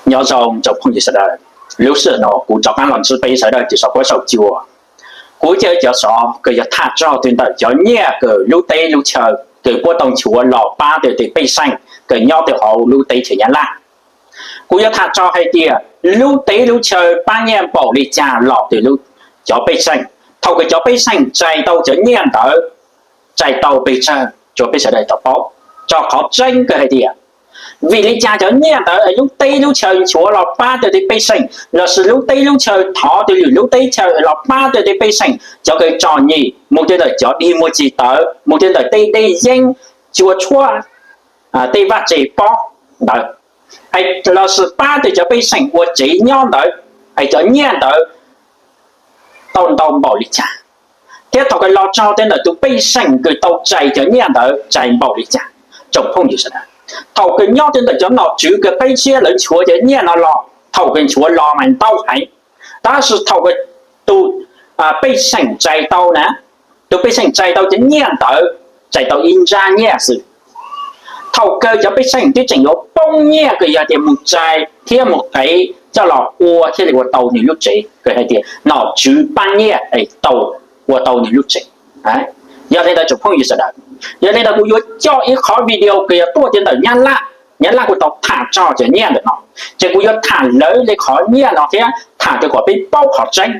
Nyob zoo tsoom phooj ywg sawv daws, lub sij hawm no kuv rov qab los ntsib peb sawv daws tiv saum huab saum cua. Kuv coj cov xov kws yog tham txog tus ntawm cov nyiaj kws lub teb lub chaw kws puab tau nchuav los pab tau tej pej xeem kws nyob rau hauv lub teb chaws Nyab Laj. Kuv yuav tham txog hais tias lub teb lub chaw pab nyiaj npaum li cas los rau cov pej xeem, thaum kws cov pej xeem txais tau cov nyiaj ntawd, txais tau pes tsawg, tsuav peb sawv daws tau paub. Tso qhov tseeb kawg hais tias, vim li cas cov nyiaj ntawd es lub teb lub chaw nchuav los pab tau tej pej xeem, lossis lub teb lub chaw thov tau lwm lub teb chaw los pab tau tej pej xeem, cov kws txom nyem, mus rau ntawm cov dig muag tsis tawv, mus rau ntawm tej dej yeeb, cua tshuab, tej vaj tse pob ntawd, lossis pab tau cov pej xeem ua tsev nyob ntawd, es cov nyiaj ntawd tau ntau npaum li cas, thiab thaum kws los txog rau ntawm tus pej xeem kws tau txais cov nyiaj ntawd txais npaum li cas. Tsoom phooj ywg sawv daws, thaum kws nyob rau ntawm cov nom tswv kws qib siab lawv nchuav cov nyiaj no los, thaum kws nchuav los mas ntau heev, tab sis thaum kws tus pej xeem txais tau na, tus pej xeem txais tau cov nyiaj ntawd, txais tau ib nrab nyiaj xwb. Thaum kawg cov pej xeem twb tseem yuav poob nyiaj kws yog tias mus txais thiab mus qev coj los ua thiaj li ua tau nws lub tsev, kws hais tias nom tswv pab nyiaj es tau ua tau nws lub tsev. Yog li ntawd tsoom phooj ywg sawv daws, yog li ntawd kuv yuav coj ib qhov video kws yog tuaj rau ntawm Nyab Laj, Nyab Laj kuj tau tham txog cov nyiaj ntawm no, ces kuv yuav tham lawv li qhov nyiaj no thiab tham rau kom peb paub qhov tseeb.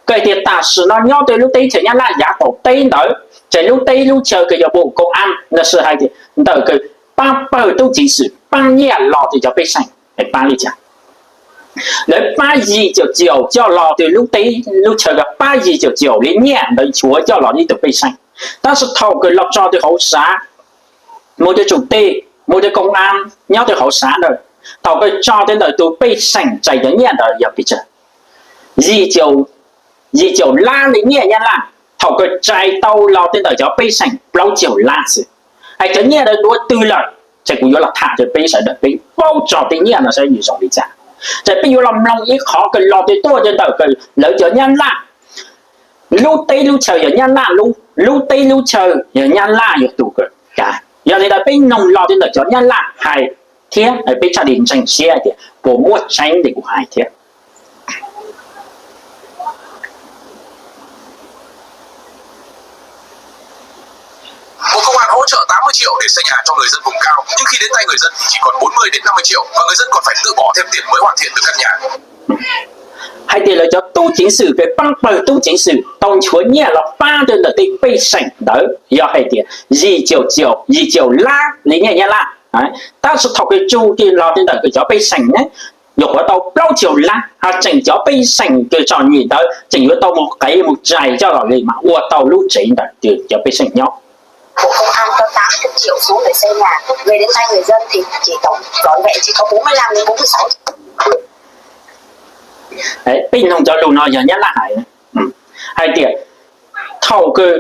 Kws tias tam sim no nyob rau lub teb chaws Nyab Laj yav qaum teb ntawd, ces lub teb lub chaw kws yog bộ công an lossis hais tias ntawm kws pab pawg tub ceev xwm pab nyiaj los rau cov pej xeem, pab li cas? Lawv pab yim caum caum coj los rau lub teb lub chaw kws pab yim caum caum li nyiaj ntawd nchuav coj los ib tug pej xeem. Tab sis thaum kws los txog rau hauv sav, mus rau tsum tej, mus rau công an nyob rau hauv sav ntawd, thaum kws txog rau ntawm tus pej xeem txais cov nyiaj ntawd yog pes tsawg? Yim caum lab li nyiaj Nyab Laj, thaum kws txais tau los rau ntawm cov pej xeem plaub caug lab xwb. Es cov nyiaj ntawd dua twg lawm? Ces kuv yuav los tham rau peb sawv daws peb paub txog tej nyiaj no saib nws zoo li cas. Ces peb yuav los mloog ib qhov kws los rau tuaj rau ntawm kws lawv cov Nyab Laj, lub teb lub chaw yog Nyab Laj lub, lub teb lub chaw yog Nyab Laj yog tus kws kav. Yog li ntawd peb noog los rau ntawm cov Nyab Laj hais thiab peb txhaj li ntseeg siab tias puas muaj tseeb li kuv hais thiab. Bộ Công an hỗ trợ tám mươi triệu để xây nhà cho người dân vùng cao, nhưng khi đến tay người dân thì chỉ còn bốn mươi đến năm mươi triệu và người dân còn phải tự bỏ thêm tiền mới hoàn thiện được căn nhà. Hais tias lawv cov tub ceev xwm kws pab pawg tub ceev xwm tau nchuav nyiaj los pab rau ntawm tej pej xeem ntawd yog hais tias yim caum caum, yim caum lab li nyiaj Nyab Laj. Tab sis thaum kws txog rau los rau ntawm kws cov pej xeem ne, yuav qhuav tau plaub caug lab, ho tseem cov pej xeem kws txom nyem ntawd tseem yuav tau mus qev mus txais coj los li mas ua tau lub tsev ntawm cov pej xeem nyob. Bộ Công an cho tám mươi triệu xuống để xây nhà, về đến tay người dân thì chỉ tổng, vỏn vẹn chỉ có bốn mươi lăm đến bốn mươi sáu. Peb noog cov lus no yog Nyab Laj hais, hais tias thaum kws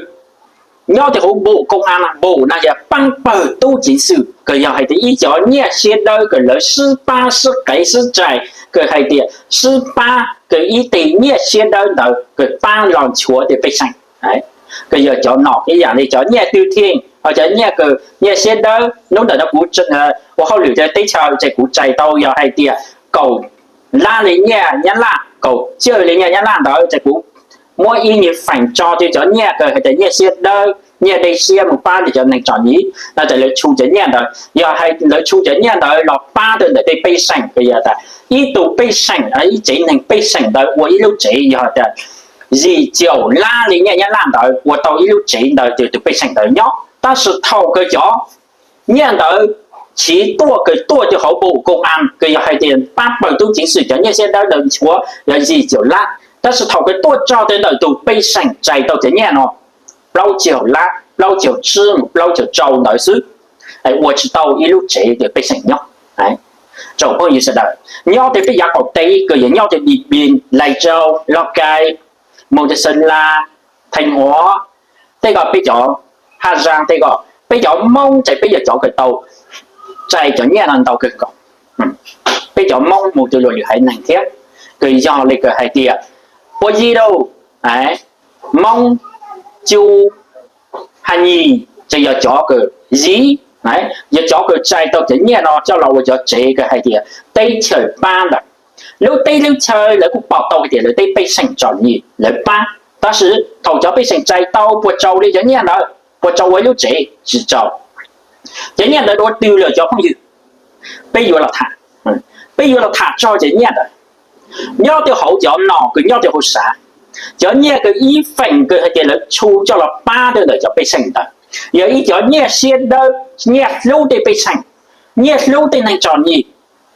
nyob rau hauv bộ công an, bộ no yog pab pawg tub ceev xwm kws yog hais tias ib cov nyiaj siab dawb kws lawv sib pab sib qev sib txais, kws hais tias sib pab kws ib teg nyiaj siab dawb ntawd kws pab los nchuav tej pej xeem. Kws yog cov nom ib yam li cov nyiaj tư thiện, ho cov nyiaj kws nyiaj siab dawb, hnub ntawm no kuv ua hauj lwm rau teb chaws ces kuv txais tau yog hais tias kaum lab li nyiaj Nyab Laj, kaum cawj li nyiaj Nyab Laj ntawd ces kuv muab ib nyuag feem tso rau cov nyiaj kws hais tias nyiaj siab dawb, nyiaj dej siab mus pab rau cov neeg txom nyem no ces lawv tshu cov nyiaj ntawd, yog hais lawv tshu cov nyiaj ntawd los pab rau ntawm tej pej xeem kws yog tas ib tug pej xeem, ib tsev neeg pej xeem ntawd ua ib lub tsev yog tas yim caum lab li nyiaj Nyab Laj ntawd ua tau ib lub tsev ntawd rau tus pej xeem ntawd nyob. Tab sis thaum kws cov nyiaj ntawd tsis tuaj, kws tuaj rau hauv bộ công an kws yog hais tias pab pawg tub ceev xwm cov nyiaj siab dawb ntawd nchuav yog yim caum lab, tab sis thaum kws tuaj txog rau ntawm tus pej xeem txais tau cov nyiaj no plaub caug lab, plaub caug tsib mus plaub caug rau ntawd xwb, ua tsis tau ib lub tsev rau pej xeem nyob. Tsoom phooj ywg sawv daws, nyob rau peb yav qaum teb kws yog nyob rau Điện Biên, Lai Châu, Lào Cai, mus rau Sơn La, Thanh Hóa, tej ko peb cov Hà Giang tej ko, peb cov Hmoob ces peb yog cov kws tau txais cov nyiaj no ntau kawg nkaus. Peb cov Hmoob mus rau luag lwm haiv neeg thiab, kws yog li kws hais tias Pua Yi Dau, Hmoob, Cu, Ha Nyis, ces yog cov kws Yiv, Yog cov kws txais tau cov nyiaj no coj los ua cov tsev kws hais tias teb chaws pab ntawd. Lub teb lub chaw lawv kuj pom tau hais tias lawv teb pej xeem txom nyem lawv pab, tab sis thaum cov pej xeem txais tau puas tsaus li cov nyiaj ntawd, puas tsaus ua ib lub tsev? Tsis tsaus. Cov nyiaj ntawd dua twg lawm cov phooj ywg? Peb yuav los tham, peb yuav los tham txog cov nyiaj ntawd. Nyob rau hauv cov nom kws nyob rau hauv sav, cov nyiaj kws ib feem kws hais tias lawv tshu coj los pab rau ntawm cov pej xeem ntawd, yog ib cov nyiaj siab dawb, nyiaj hlub tej pej xeem, nyiaj hlub tej neeg txom nyem.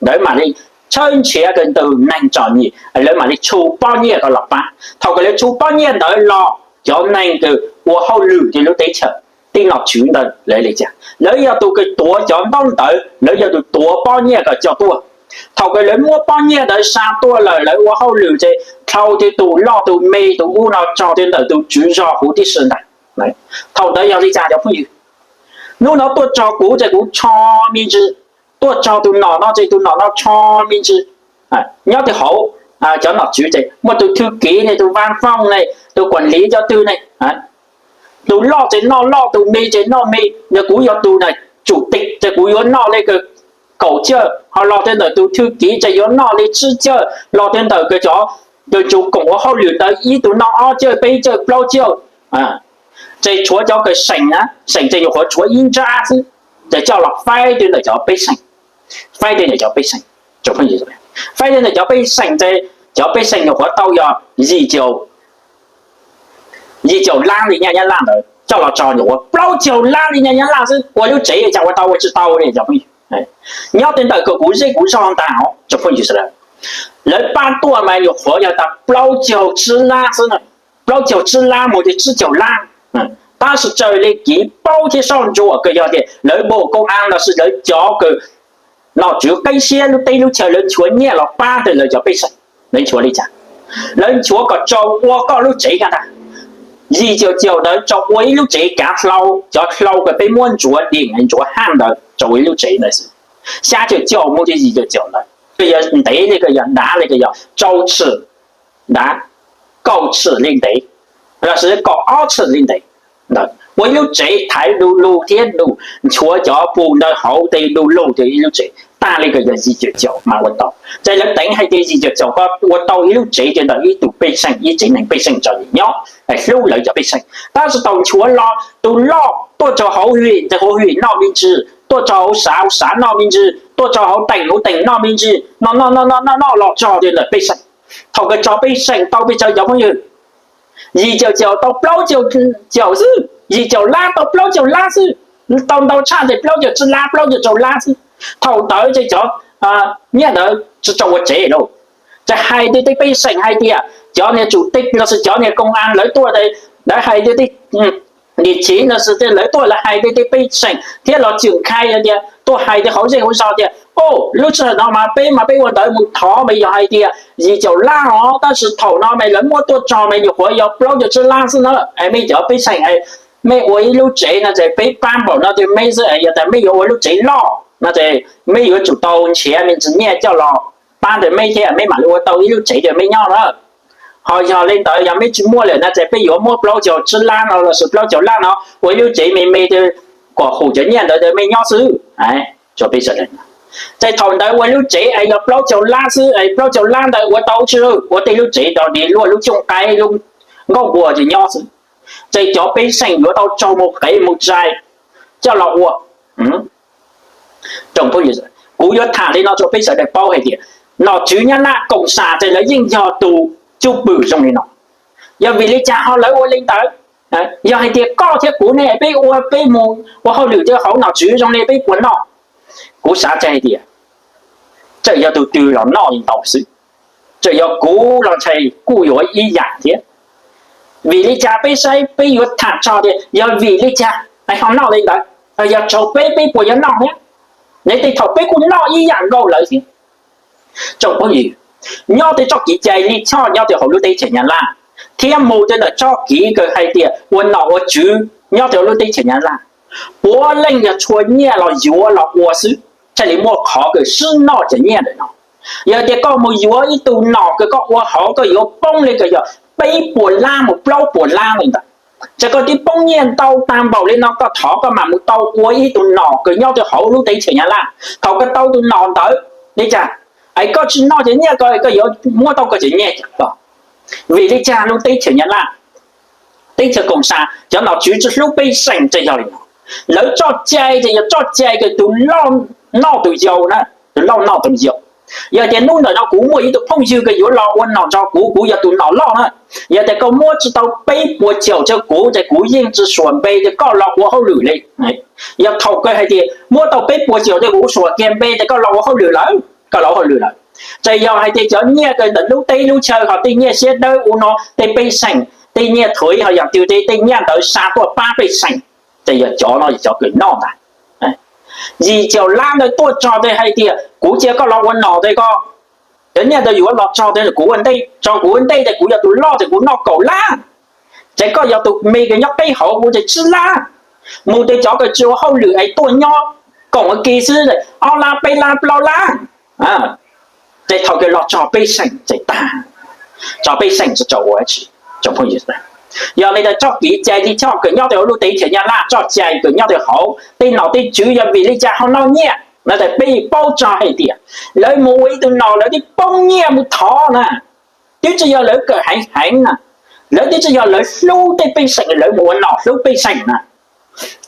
Lawv mam li tshawb nrhiav rau ntawm neeg txom nyem, lawv mam li tshu pob nyiaj ko los pab. Thaum kws lawv tshu pob nyiaj ntawd los, cov neeg kws ua hauj lwm rau lub teb chaws, tej nom tswv ntawd lawv li cas? Lawv yog tus kws tuav cov ntaub ntawv, lawv yog tus tuav pob nyiaj ko coj tuaj. Thaum kws lawv muab pob nyiaj ntawd xa tuaj lawm, lawv ua hauj lwm ces dhau rau tus loj tus me tus ub no tso rau ntawm tus tswv zos huv tib si ntag. Thaum ntawd yog li cas cov phooj ywg? Hnub no tuaj txog kuv ces kuv tsho me ntsis, tuaj txog tus nom no ces tus nom no tsho me ntsis. Nyob rau hauv cov nom tswv ces muaj tus thwj kiv ne, tus vaj fooj ne, tus kuam liv cov twg ne. Tus loj ces noj loj, tus me ces noj me. Yog kuv yog tus nom tswv ces kuv yuav noj li kaum cawj, ho los rau ntawm tus thwj kiv ces yuav noj li tsib cawj, los rau ntawm cov tus tswv koom ua hauj lwm ntawd ib tug noj ob cawj peb cawj plaub cawj. Ces tshuav cov kws seem, seem ces nyuam qhuav tshuav ib nrab xwb, ces coj los faib rau ntawm cov pej xeem, faib rau ntawm cov pej xeem. Faib rau ntawm cov pej xeem ces cov pej xeem nyuam qhuav tau yog yim caum yim caum lab li nyaj Nyab Laj ntawd coj los tso nyuam qhuav plaub caug lab li nyaj Nyab Laj xwb, ua lub tsev cas ua tau ua tsis tau li cov phooj ywg. Nyob rau ntawm kuv zej kuv zog ntag os cov phooj ywg sawv daws, lawv pab tuaj mas nyuam qhuav yog tas plaub caug tsib lab xwb, plaub caug tsib lab mus rau tsib caug lab. Tab sis raws li kev paub thiab soj ntsuam kws yog tias lawv npawg koob ab los sis lawv cov kws nom tswv qib siab lub teb lub chaw lawv nchuav nyiaj los pab rau lawv cov pej xeem, lawv nchuav li cas? Lawv nchuav kom tsaus ua koj lub tsev ko ntag. Yim caum caum ntawd tsaus ua ib lub tsev kav hlau, cov hlau kws peb muab ntxuav dees ntxuav haj ntawd tsaus ua ib lub tsev ntawd xwb. Xya caum caum mus rau yim caum caum ntawd, kws yog ntev li kws yog dav li kws yog rau txhim dav, kaum txhim li ntev, los sis kaum ob txhim li ntev ntawd, ua ib lub tsev thaiv du lug thiab du, nchuav cov pus ntawd hauv tes du lug rau ib lub tsev tag li kws yog yim caum caum mas ua tau. Ces lawv teev hais tias yim caum caum ko ua tau ib lub tsev rau ntawm ib tug pej xeem, ib tsev neeg pej xeem txom nyem nyob, hlub lawv cov pej xeem. Tab sis thaum nchuav los tus loj tuaj rau hauv hwm, hauv hwm noj me ntsis, tuaj rau hauv sav, hauv sav noj me ntsis, tuaj rau hauv teem, hauv teem noj me ntsis, noj noj noj noj noj noj los txog rau ntawm pej xeem. Thaum kws txog pej xeem tau pes tsawg cov phooj ywg? Yim caum caum tau plaub caug caum xwb, yim caum lab tau plaub caug lab xwb, tau ntau tshaj ces plaub caug tsib lab, plaub caug rau lab xwb. Thaum ntawd ces cov nyiaj ntawd tsis tau ua tsev lauj. Ces hais rau tej pej xeem hais tias cov niag tsum tej los sis cov niag koob ab lawv tuaj, lawv hais rau tej niam txiv los sis tej lawv tuaj lawv hais rau tej pej xeem thiab los tseem khai tias tuaj hais rau hauv zej hauv zos tias, o, lub sij hawm no mas peb mas peb ua ntawd mus thov mas yog hais tias yim caum lab os, tab sis thaum no mas lawv muab tuaj tso mas nyuam qhuav yog plaub caug tsib lab xwb na. Es mej cov pej xeem, mej ua ib lub tsev no ces peb pab npaum no rau mej xwb, yog tas mej yuav ua lub tsev loj no ces mej yuav tsum tau nrhiav me ntsis nyiaj coj los pab rau mej thiab mej mam li ua tau ib lub tsev rau mej nyob na. Ho yog li ntawd yog mej tsis muaj lawm no ces peb yuav muab plaub caug tsib lab no los sis plaub caug lab no ua ib lub tsev me me kom hum cov nyiaj ntawd rau mej nyob xwb. Ces thaum ntawd ua lub tsev es yog plaub caug lab xwb es plaub caug lab ntawd ua tau tsi, ua tej lub tsev rau luag lub cooj qaib lub nkauj npua ces nyob xwb. Ces cov pej xeem yuav tau tsaug mus qev mus txais coj los ua. Kuv yuav tham li no rau peb sawv daws paub hais tias nom tswv Nyab Laj koom sam ces lawv yeej yog tus cwj pwm zoo li no. Yog vim li cas ho lawv ua li ntawd? Yog hais tias koj thiab kuv ne peb ua, peb mus ua hauj lwm rau hauv nom tswv zoo li peb puas noj? Kuv xav hais tias txawm yog tus twg los noj li ntau xwb, txawm yog kuv los ntshai kuj yuav ib yam thiab. Vim li cas peb saib peb yuav tham txog tias yog vim li cas ho noj li ntawd, yog txog peb peb puas yuav noj thiab? Nws tej thaum peb kuj noj ib yam nkaus lawm thiab. Tsoom phooj ywg, nyob tej txoj kev cai lij choj nyob rau hauv lub teb chaws Nyab Laj thiab mus rau ntawm txoj kev kws hais tias ua nom ua tswv nyob rau lub teb chaws Nyab Laj, puav leej yog tshua nyiaj los yuav los ua xwb, thiaj li muaj qhov kws sib noj cov nyiaj ntawm no. Yog tias koj mus yuav ib tug nom kws koj ua hauv koj yuav poob li kws yog peb puas lab mus plaub puas lab li ntawd, Ces koj twb poob nyiaj ntau tag npaum li no, koj thov koj mam mus tau ua ib tug nom kws nyob rau hauv lub teb chaws Nyab Laj. Thaum koj tau tus nom ntawd li cas, es koj tsis noj cov nyiaj ko, koj yuav muab tau koj cov nyiaj. Vim li cas lub teb chaws Nyab Laj, teb chaws Koom Sam, cov nom tswv tsis hlub pej xeem? Ces yog li no, lawv txoj cai ces yog txoj cai kws tus loj noj tus yau na, tus loj noj tus yau. Yog tias hnub ntawm no kuv muaj ib tug phooj ywg kws yuav los ua nom nrog kuv, kuv yog tus nom loj na, yog tias koj muab tsis tau peb puas caum rau kuv ces kuv yeej tsis suam npe rau koj los ua hauj lwm li. Yog thaum kawg hais tias muab tau peb puas caum rau kuv, suam kiag npe rau koj los ua hauj lwm lawm, koj los ua hauj lwm lawm. Ces yog hais tias cov nyiaj kws ntawm lub teb lub chaw ho tej nyiaj siab dawb ua no tej pej xeem, tej nyiaj thuiv ho yog twg tej, tej nyiaj ntawd xa tuaj pab pej xeem, ces yog cov no yog cov kws noj ntag. Yim caum lab ntawd tuaj txog ces hais tias kuv cia koj los ua nom ces koj, cov nyiaj ntawd yuav los txog ces kuv ua ntej, txog kuv ua ntej ces kuv yog tus loj ces kuv noj kaum lab. Ces koj yog tus me kws nyob peb hauv kuv ces tsib lab. Mus ces cov kws tsis ua hauj lwm es tuaj nyob koom ua ke xwb, ob lab peb lab plaub lab. Ces thaum kawg los txog pej xeem ces tag, txog pej xeem tsis txaus ua tsi. Yog li ntawd txoj kev cai li choj kws nyob rau hauv lub teb chaws Nyab Laj, txoj cai kws nyob rau hauv tej nom tej tswv yog vim li cas ho noj nyiaj no ces peb paub txog hais tias lawv mus ua ib tug nom lawv twb poob nyiaj mus thov na. Twb tsis yog lawv kawm heev heev na, lawv twb tsis yog lawv hlub tej pej xeem, lawv mus ua nom hlub pej xeem na,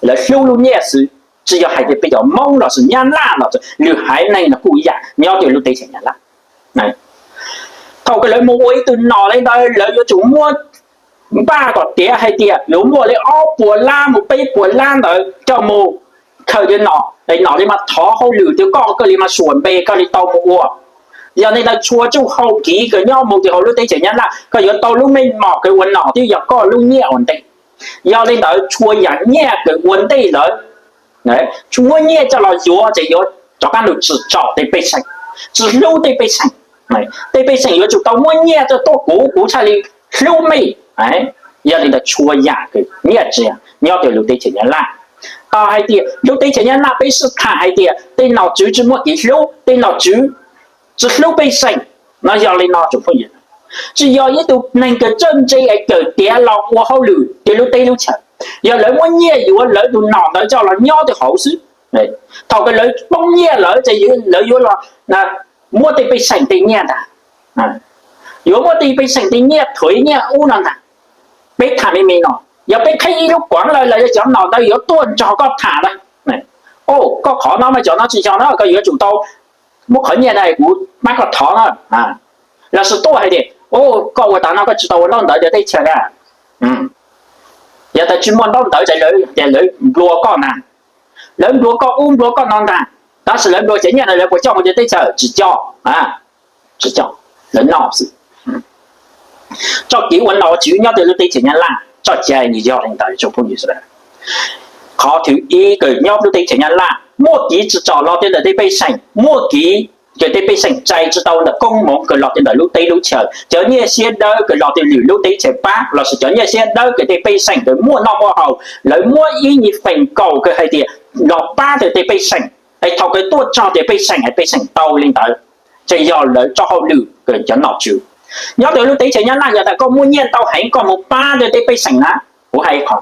lawv hlub lub nyiaj xwb. Tsis yog hais tias peb cov Hmoob los sis Nyab Laj los lwm haiv neeg no kuj ib yam nyob rau lub teb chaws Nyab Laj. Thaum kawg lawv mus ua ib tug nom li ntawd lawv yuav tsum muab npaj kom tiav hais tias yuav muaj li ob puas lab mus peb puas lab ntawd coj mus khaws cov nom, nom li mas thov hauj lwm rau koj, koj li mas suam npe koj li tau mus ua. Yog li ntawd txhua txuj hau kev kws nyob mus rau hauv lub teb chaws Nyab Laj koj yuav tau lub meej mom kws ua nom twb yog koj lub nyiaj ua ntej. Yog li ntawd txhua yam nyiaj kws ua ntej lawm, tsis muab nyiaj coj los yuav ces yuav rov qab los tsim txom tej pej xeem, tsis hlub tej pej xeem. Tej pej xeem yuav tsum tau muab nyiaj coj tuaj kuv, kuv thiaj li hlub mej. Yog li ntawd txhua yam kws nyiaj txiag nyob rau lub teb chaws Nyab Laj, tau hais tias lub teb chaws Nyab Laj peb sib tham hais tias tej nom tswv tsis muaj kev hlub, tej nom tswv tsis hlub pej xeem. No yog li no tsoom phooj ywg, tsis yog ib tug neeg kws txawj ntse es kawm tiav los ua hauj lwm rau lub teb lub chaw, yog lawv muab nyiaj yuav lawv tus nom ntawd coj los nyob rau hauv xwb. Thaum kawg lawv poob nyiaj lawm ces lawv yuav los muab tej pej xeem tej nyiaj ntag, yuav muab tej pej xeem tej nyiaj thuiv nyiaj ub no ntag. Peb tham me me no, yog peb qhib ib lub kuav lawm los yog cov nom ntawd yuav tuaj nrog koj tham lawm, o, koj qhov no mas cov no tsis yog no, koj yuav tsum tau muab qhov nyiaj no kuv pab koj thov no. Los sis tuaj hais tias, o, koj ua tas no koj tsis tau ua ntaub ntawv rau teb chaws na. Yog tias tsis muaj ntaub ntawv ces lawv tias lawv nplua koj ntag, lawv nplua koj ub nplua koj no ntag. Tab sis lawv nplua cov nyiaj no lawv puas coj mus rau teb chaws? Tsis coj, tsis coj, lawv noj xwb. Txoj kev ua nom tswv nyob rau lub teb chaws Nyab Laj txoj cai nws yog li ntawd tsoom phooj ywg sawv daws. Qhov thib ib kws nyob lub teb chaws Nyab Laj muaj kev tsim txom los rau ntawm tej pej xeem, muaj kev kws tej pej xeem txais tsis tau ntawm koob hmoov kws los rau ntawm lub teb lub chaws, cov nyiaj siab dawb kws los rau lwm lub teb chaws pab los sis cov nyiaj siab dawb kws tej pej xeem kws muaj noj muaj haus, lawv muab ib nyuag feem kaum kws hais tias los pab rau tej pej xeem, es thaum kws tuaj txog rau pej xeem es pej xeem tau li ntawd, ces yog lawv txoj hauj lwm kws cov nom tswv. Nyob rau lub teb chaws Nyab Laj yog tas koj muaj nyiaj ntau heev koj mus pab rau tej pej xeem na, kuv hais qhov,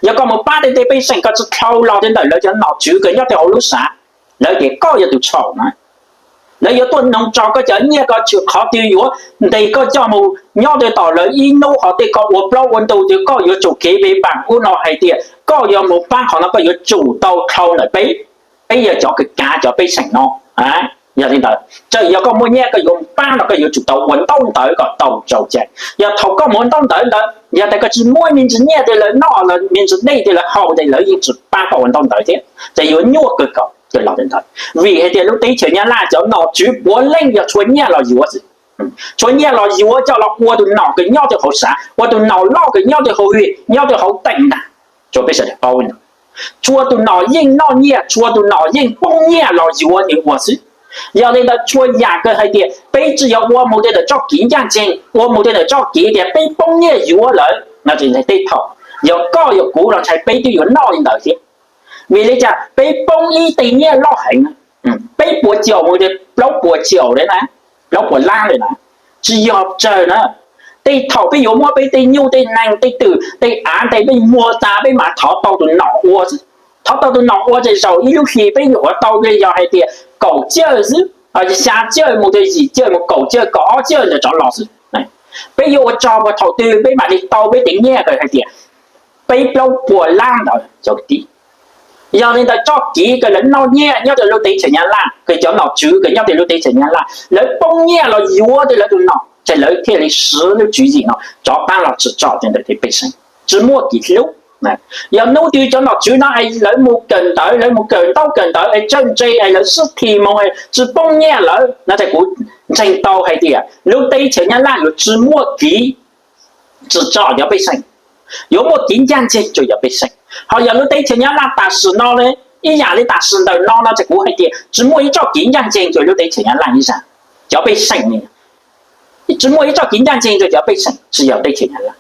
yog koj mus pab rau tej pej xeem koj tsis dhau los rau ntawm lawv cov nom tswv kws nyob rau hauv lub xav, lawv tias koj yog tus txhaum na. Lawv yuav tuaj noog txog koj cov nyiaj, koj tsis, qhov twg yuav ntes koj coj mus nyob rau tom lawv ib hnub, qhov twg koj ua plaub ua ntug twg koj yuav tsum kev npe npam ub no hais tias koj yuav mus pab qhov no koj yuav tsum tau dhau ntawm peb, peb yog cov kws kav cov pej xeem no. Yog li ntawd txawm yog koj muaj nyiaj koj yuav mus pab no koj yuav tsum tau ua ntaub ntawv kom tau txoj cai. Yog thaum koj mus ua ntaub ntawv ntawd yog tas koj tsis muab me ntsis nyiaj rau lawv noj los me ntsis dej rau lawv haus ces lawv yeej tsis pab koj ua ntaub ntawv thiab, ces yuav nyuaj kawg nkaus cov los ntawd. Vim hais tias lub teb chaws Nyab Laj cov nom tswv puav leej yog txhua nyiaj los yuav xwb. Txhua nyiaj los yuav coj los ua tus nom kws nyob rau hauv xav, ua tus nom loj kws nyob rau hauv hwj, nyob rau hauv teem ntag. Tsuas peb sawv daws paub li ntawd, txhua tus nom yeej noj nyiaj, txhua tus nom yeej poob nyiaj los yuav nws ua xwb. Yog li ntawd txhua yam kws hais tias peb tsis yog ua mus rau ntawm txoj kev ncaj ncees, ua mus rau ntawm txoj kev tias peb poob nyiaj yuav lawm no ces tej thaum yog koj yog kuv los ntshai peb twb yuav noj li ntawd thiab. Vim li cas peb poob ib teg nyiaj loj heev, peb puas caum mus rau plaub puas caum li na, plaub puas lab li na, tsis yog tsawg na. Tej thaum peb yuav muab peb tej nyuj tej nees tej twm tej av ntawd peb muag tas peb mam thov tau tus nom ua xwb. Thov tau tus nom ua ces zaum ib lub hlis peb nyuam qhuav tau li yog hais tias kaum cawj xwb, xya cawj mus rau yim cawj mus kaum cawj kaum ob cawj ntawd rov los xwb. Peb yuav ua tsaug puas thaum twg peb mam li tau peb tej nyiaj, hais tias peb plaub puas lab ntawd cov kwv tij. Yog li ntawd txoj kev kws lawv noj nyiaj nyob rau lub teb chaws Nyab Laj, kws cov nom tswv kws nyob rau lub teb chaws Nyab Laj lawv poob nyiaj los yuav rau lawv tus nom ces lawv thiaj li siv lub tswv yim no rov qab los tsim txom rau ntawm tej pej xeem, tsis muaj kev hlub. Yog hnub twg cov nom tswv no es lawv mus kawm ntawv, lawv mus kawm ntaub kawm ntawv es txawj ntse es lawv sib thim mus es tsis poob nyiaj lawm no ces kuv ntseeg tau hais tias lub teb chaws Nyab Laj yuav tsis muaj kev tsim txom cov pej xeem, yuav muaj kev ncaj ncees rau cov pej xeem. Ho yog lub teb chaws Nyab Laj tam sim no li, ib yam li tam sim ntawm no no ces kuv hais tias tsis muaj ib txoj kev ncaj ncees rau lub teb chaws Nyab Laj ib zaug. Cov pej xeem ne, tsis muaj ib txoj kev ncaj ncees rau cov pej xeem, tsis yog teb chaws Nyab Laj,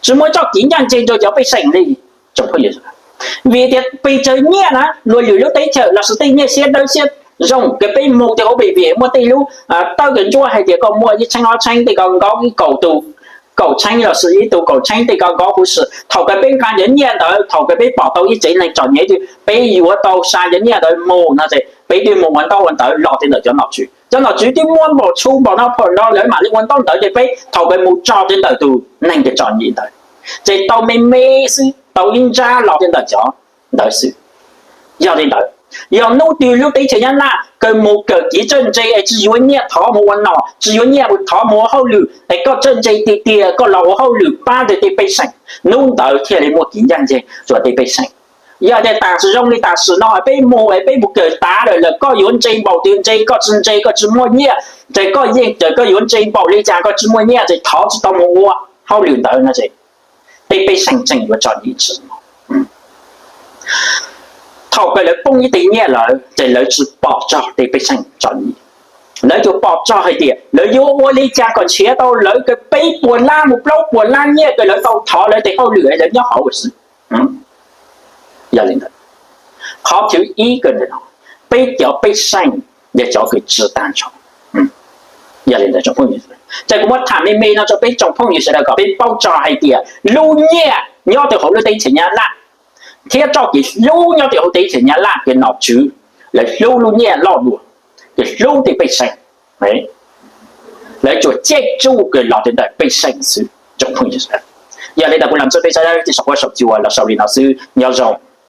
tsis muaj ib txoj kev ncaj ncees rau cov pej xeem li. Vim tias pes tsawg nyiaj na luag lwm lub teb chaws los sis tej nyiaj siab dawb siab zoo kws peb mus tej hauv pes vim muaj tej lub tawb kws ntsuab hais tias koj muaj ib txheeb ob txheeb tej ko nkaub ib kaum tus kaum txheeb los sis ib tug kaum txheeb tej ko nkaub huv si. Thaum kws peb nqa cov nyiaj ntawd, thaum kws peb pom tau ib tsev neeg txom nyem twg peb yuav tau xa cov nyiaj ntawd mus no ces peb twb mus ua ntaub ua ntawv los rau ntawm cov nom tswv. Cov nom tswv twb muaj npaum txhua npaum no phom no lawv mam li ua ntaub ntawv rau peb. Thaum kws mus tso rau ntawm tus neeg kws txom nyem ntawd ces tau me me xwb, tau ib nrab los rau ntawm cov ntawd xwb. Yog li ntawd, yog hnub twg lub teb chaws Nyab Laj kws mus kawm kev txawj ntse es tsis yuav nyiaj thov mus ua nom, tsis yuav nyiaj thov mus ua hauj lwm es koj txawj ntse tiag tiag koj los ua hauj lwm pab rau tej pej xeem, hnub ntawd thiaj li muaj kev ncaj ncees rau tej pej xeem. Yog tias tam sim zoo li tam sim no peb mus es peb mus kawm tav lawm, koj yuav ntse npaum twg ntse, koj tsis ntse koj tsis muaj nyiaj, ces koj yeej ces koj yuav ntse npaum li cas koj tsis muaj nyiaj ces thov tsis tau mus ua hauj lwm ntawd no ces tej pej xeem tseem yuav txom nyem tsis. Thaum kws lawv poob ib teg nyiaj lawm ces lawv tsis pom txog tej pej xeem txom nyem. Lawv tsuas pom txog hais tias lawv yuav ua li cas kom nrhiav tau lawv kws peb puas lab mus plaub puas lab nyiaj kws lawv tau thov lawv tej hauj lwm lawv nyob hauv xwb. Yog li ntawd, qhov thib ib kws ntawm no, peb cov pej xeem yog cov kws tsis tag nrho. Yog li ntawd tsoom phooj ywg, ces kuv muab tham me me no rau peb tsoom phooj ywg sawv daws kom peb paub txog hais tias lub nyiaj nyob rau hauv lub teb chaws Nyab Laj thiab txoj kev hlub nyob rau hauv teb chaws Nyab Laj kws nom tswv lawv hlub lub nyiaj loj dua, kws hlub tej pej xeem, lawv tsuas caij tsuj kws los rau ntawm pej xeem xwb tsoom phooj ywg sawv daws. Yog li ntawd kuv los ntxub peb sawv daws tej saum huab saum cua los xaus li no xwb, nyob zoo.